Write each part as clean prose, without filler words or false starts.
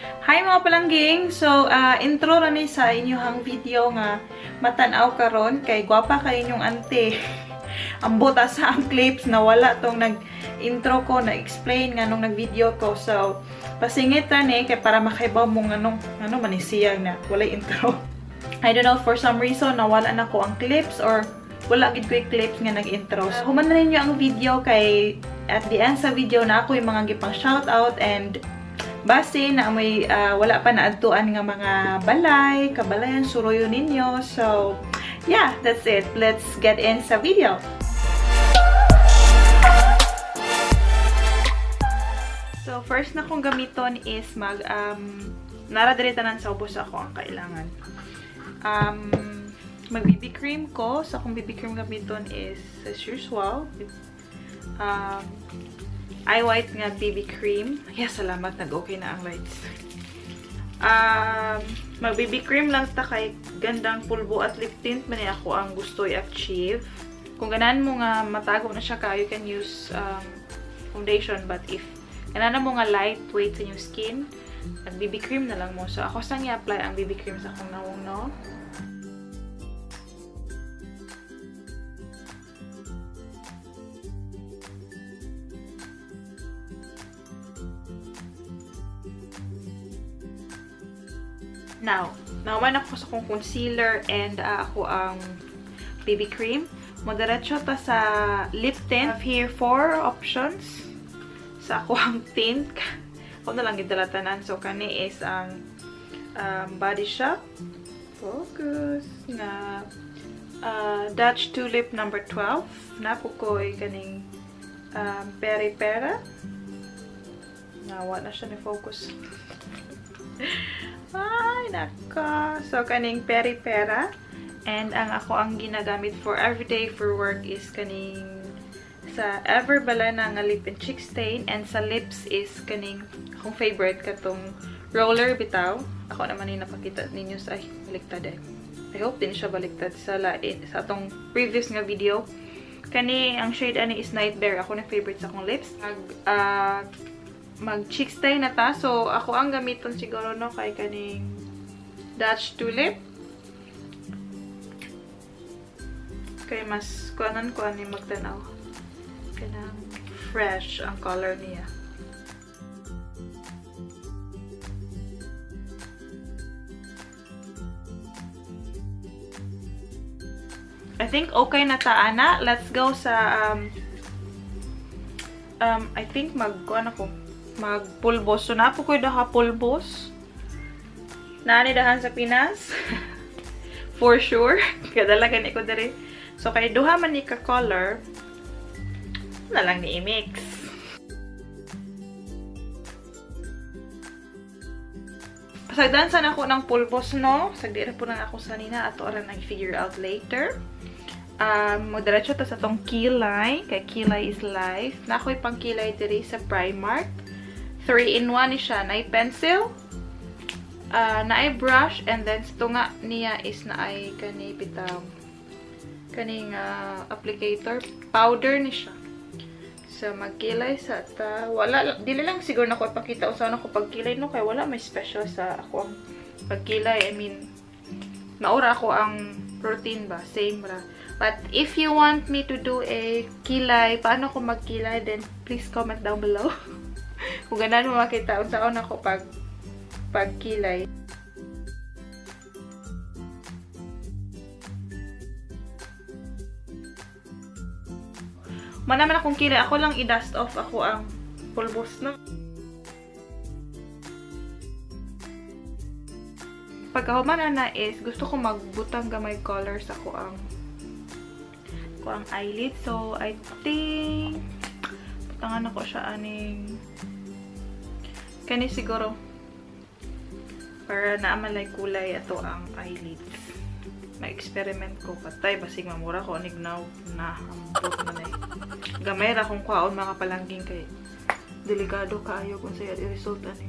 Hi mga palangging! So, intro ra ni sa inyong video nga matan-aw karon kay gwapa kay inyong ante. Ambot sa ang clips na wala tong nag-intro ko, na-explain nga nung nag-video ko. So, pasingit ra ni kay para makaibaw mo nganong ano man ni siya na walay intro. I don't know, for some reason nawala na ko ang clips or wala gid ko clips nga nag-intro. So, human na ninyo ang video kay at the end sa video na ako yung mga gipang shoutout and base na may wala pa naadtuan nga mga balay, kabalayan, suroyo ninyo. So, yeah, that's it. Let's get in sa video. So, first na kong gamiton is mag, nara diri tanan sa ubos ako ang kailangan. Mag BB cream ko. So, akong BB cream gamiton is, as usual, iWhite nga BB cream. Yeah, salamat. Nag-okay na ang lights. Mag BB cream lang ta kay gandang pulbo at lip tint man ako ang gusto i-achieve. Kung ganahan mo nga matago na siya ka, you can use foundation. But if ganahan mo nga lightweight sa inyong skin, mag BB cream na lang mo. So, ako sang i-apply ang BB cream sa akong nawong, no? Now, naman ako sa akong concealer and ako ang BB cream. Modiretso ta sa lip tint. I have here 4 options sa ako ang tint. Ako na lang gidala tanan. So, kani is ang Body Shop. Focus. Na Dutch Tulip number 12. Napukoy kaning Peri Pera. Nawa na siya ni focus. Ay, nako. So, kaning Peri Pera. And ang ako ang ginagamit for everyday for work is kaning sa Ever Balena nga lip and cheek stain. And sa lips is kaning akong favorite katong roller bitaw. Ako naman yung napakita ninyo sa ay, baliktad eh. I hope din siya baliktad sa lain, sa atong previous nga video. Kani, ang shade ani is Nightmare. Ako na favorite sa akong lips. Mag cheek stain na ta. So, ako ang gamiton siguro no kay kaning Dutch Tulip. Kay mas kuanan ko ani magtanaw. Kanang fresh ang color niya. I think okay na ta ana. Let's go sa I think mag kuan ako. Magpulbos. So, napo ko'y daha pulbos. Naani dahan sa Pinas. For sure. Kadala gani ko diri. So, kay duha man ni ka color, na lang ni i-mix. Pasagdan sana ako ng pulbos, no? Sagdi ra po na ako sanina. Ato ra nang figure out later. Magdiretso ta sa tong kilay. Kay kilay is life. Na ako'y pang kilay diri sa Primark. 3-in-1 ni siya. Naay pencil, naay brush, and then sa tunga niya is naay kani bitaw kaning applicator. Powder ni siya. So, magkilay sa ta. Wala, dili lang siguro na ko ipakita usa na ko pagkilay no kay wala may special sa ako ang pagkilay. I mean, maura ako ang routine ba? Same ra. But if you want me to do a kilay, paano ko magkilay, then please comment down below. Kung ganahan mo makita, unsaon ako pagkilay. Manaman akong kilay. Ako lang i-dust off ako ang pulbos, no? Pagkahuman na is, gusto ko magbutang gamay colors ako ang eyelid. So, I think butangan ako siya aning kani siguro para naamalay kulay ato ang eyelids. Ma-experiment ko patay basig mamura ko anig now na ambot man ay. Gamay ra kung kwaon mga palangging kay delikado kaayo kung sa result ani.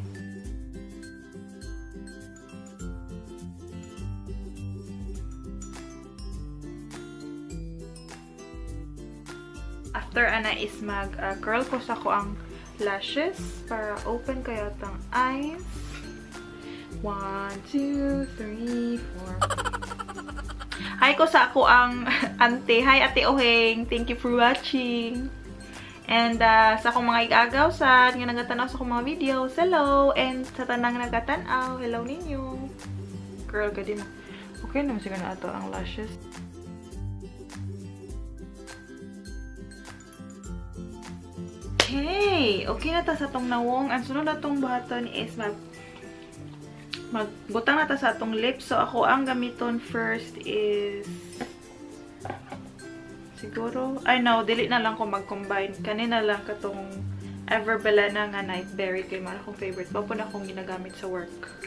After ana is mag curl ko sa ko ang lashes para open kayo tang eyes. 1, 2, 3, 4. Hi ko sa ako ang ante. Hi, Ate Oheng. Thank you for watching. And sa akong mga igagaw sa nga nagatanaw sa akong mga videos, hello. And sa tanang nagatanaw, hello ninyo. Girl, gadi mo. Okay naman siguro na ato ang lashes. Okay. Okay na ta sa atong nawong. Ang sunod na atong buhaton is magbutang na ta sa atong lips. So, ako ang gamiton first is siguro, ay no, dili na lang ko mag-combine. Kanina lang katong Ever Bilena nga Nightberry kay man akong favorite. Bapo na akong ginagamit sa work.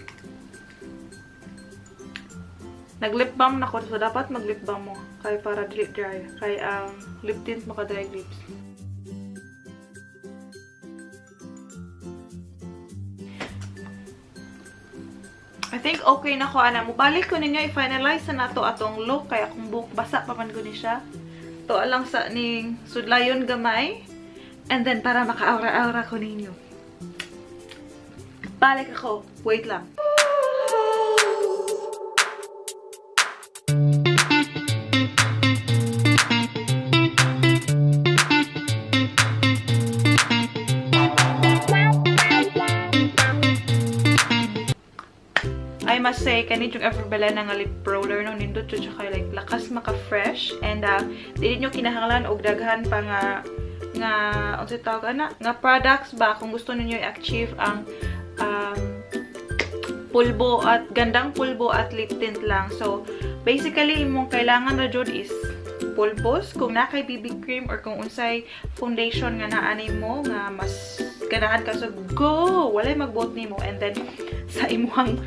Nag-lip balm na ko, so dapat mag-lip balm mo kay para dili dry. Kay ang lip tint maka-dry lips. I think okay na ko ana. Mubalik ko ninyo i-finalize na nato atong look kay akong buhok basa pa man ko ni siya. To lang sa ning sudlayon gamay and then para maka-aura-aura ko ninyo. Balik ako. Wait lang. I must say, kani yung Ever Bilena nga lip roller no, nindot jud siya kay like lakas maka-fresh and dili nyo kinahanglan og daghan pa nga nga unsay tawag ana nga products ba kung gusto ninyo i-achieve ang pulbo at gandang pulbo at lip tint lang. So basically imong kailangan ra jud is pulbos, kung na kay BB cream or kung unsay foundation nga naa nimo nga mas ganahan ka, so go, walay magbuot nimo. And then sa imuhang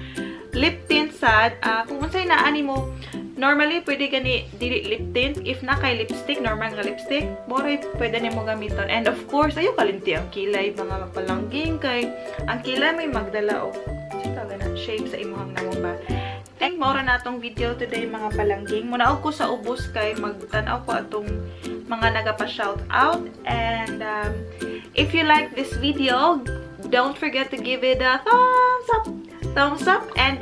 lip tint sad, kung unsay naa nimo, normally pwede gani dili lip tint. If na kay lipstick, normal nga lipstick, moray pwede nimo gamiton. And of course, ayo kalinti ang kilay mga palangging kay ang kilay may magdala og na shape sa imuhang nawong ba. Thank maura na atong video today mga palangging. Munaog ko sa ubos kay magtan-aw ko atong mga nagapa-shout out. And if you like this video, don't forget to give it a thumbs up. Thumbs up. And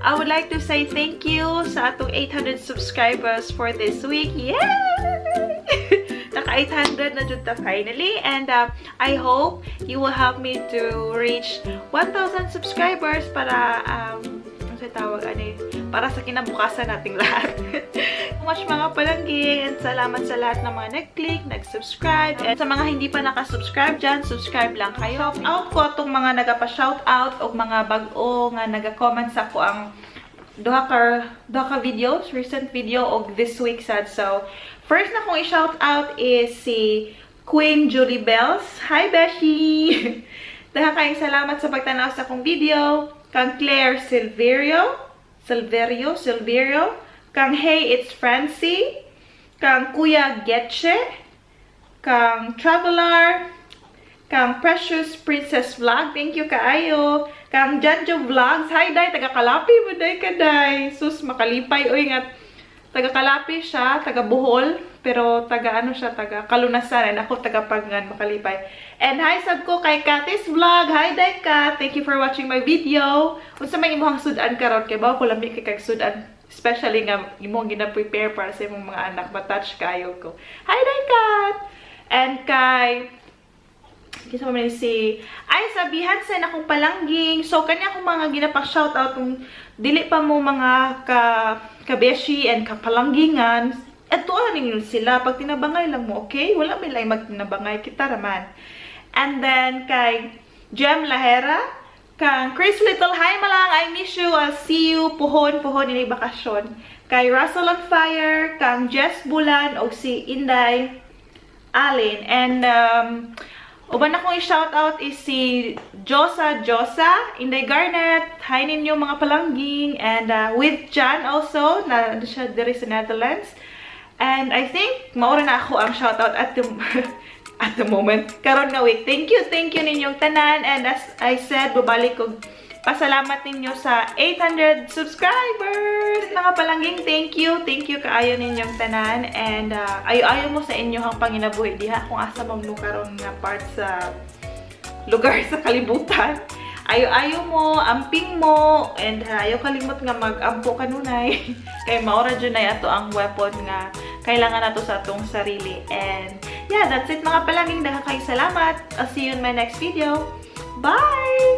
I would like to say thank you sa atong 800 subscribers for this week. Yay! Naka 800 na jud ta finally. And I hope you will help me to reach 1,000 subscribers para tawag ani para sa kinabukasan nating lahat. So much mga palangging, and salamat sa lahat ng mga nag-click, nag-subscribe, and sa mga hindi pa naka-subscribe dyan, subscribe lang kayo. Shout out ko atong mga nagapa-shout out o mga bag-o nga naga-comment sa ko ang duha ka videos, recent video og this week sad. So first na kong i-shout out is si Queen Julie Bells. Hi Beshi! Daghang kayong salamat sa pagtanaw sa akong video. Kang Claire Silverio, Kang Hey It's Francie, kang Kuya Getche, kang Traveler, kang Precious Princess Vlog, thank you kaayo, kang Janjo Vlogs, hi day, taga Kalapi mo day ka day, sus makalipay oy nga taga Kalapi siya, taga Bohol, pero taga ano siya, taga Kalunasan, and ako taga Pagnan, makalipay. And hi sab ko kay Katis Vlog, hi day ka, thank you for watching my video. Unsa may imong sudan karon kay bawo ko lami kay kag sudan, especially nga imong gina-prepare para sa imong mga anak, ma-touch kayo ko. Hi day Kat. And kay kinsa man si ay sabihan sa akong palangging. So kanya akong mga ginapa-shoutout kung dili pa mo mga ka kabeshi and kapalanggingan, atuan ninyo sila pag tinabangay lang mo, okay? Wala may lay magtinabangay kita raman. And then kay Jem Lahera, kang Chris Little, hi malang, I miss you, I'll see you pohon ini bakasyon. Kay Russell on Fire, kang Jess Bulan og si Inday Allen. And uban akong i-shoutout is si Josa Josa, Inday Garnet, hi ninyo mga palangging, and with Jan also, na siya diri sa Netherlands. And I think maura na ako ang shoutout at the at the moment karon nga week. Thank you ninyong tanan, and as I said, babalik ko pasalamat ninyo sa 800 subscribers. Mga palangging, thank you kaayo ninyong tanan, and ayo-ayo mo sa inyo ang panginabuhi diha kung asa man mo karon nga part sa lugar sa kalibutan. Ayo-ayo mo, amping mo, and ayaw kalimot nga mag-ampo kanunay. Kay mao ra jud na ato ang weapon nga kailangan nato sa atong sarili. And yeah, that's it, mga palangga. Daghan kayo salamat. I'll see you in my next video. Bye!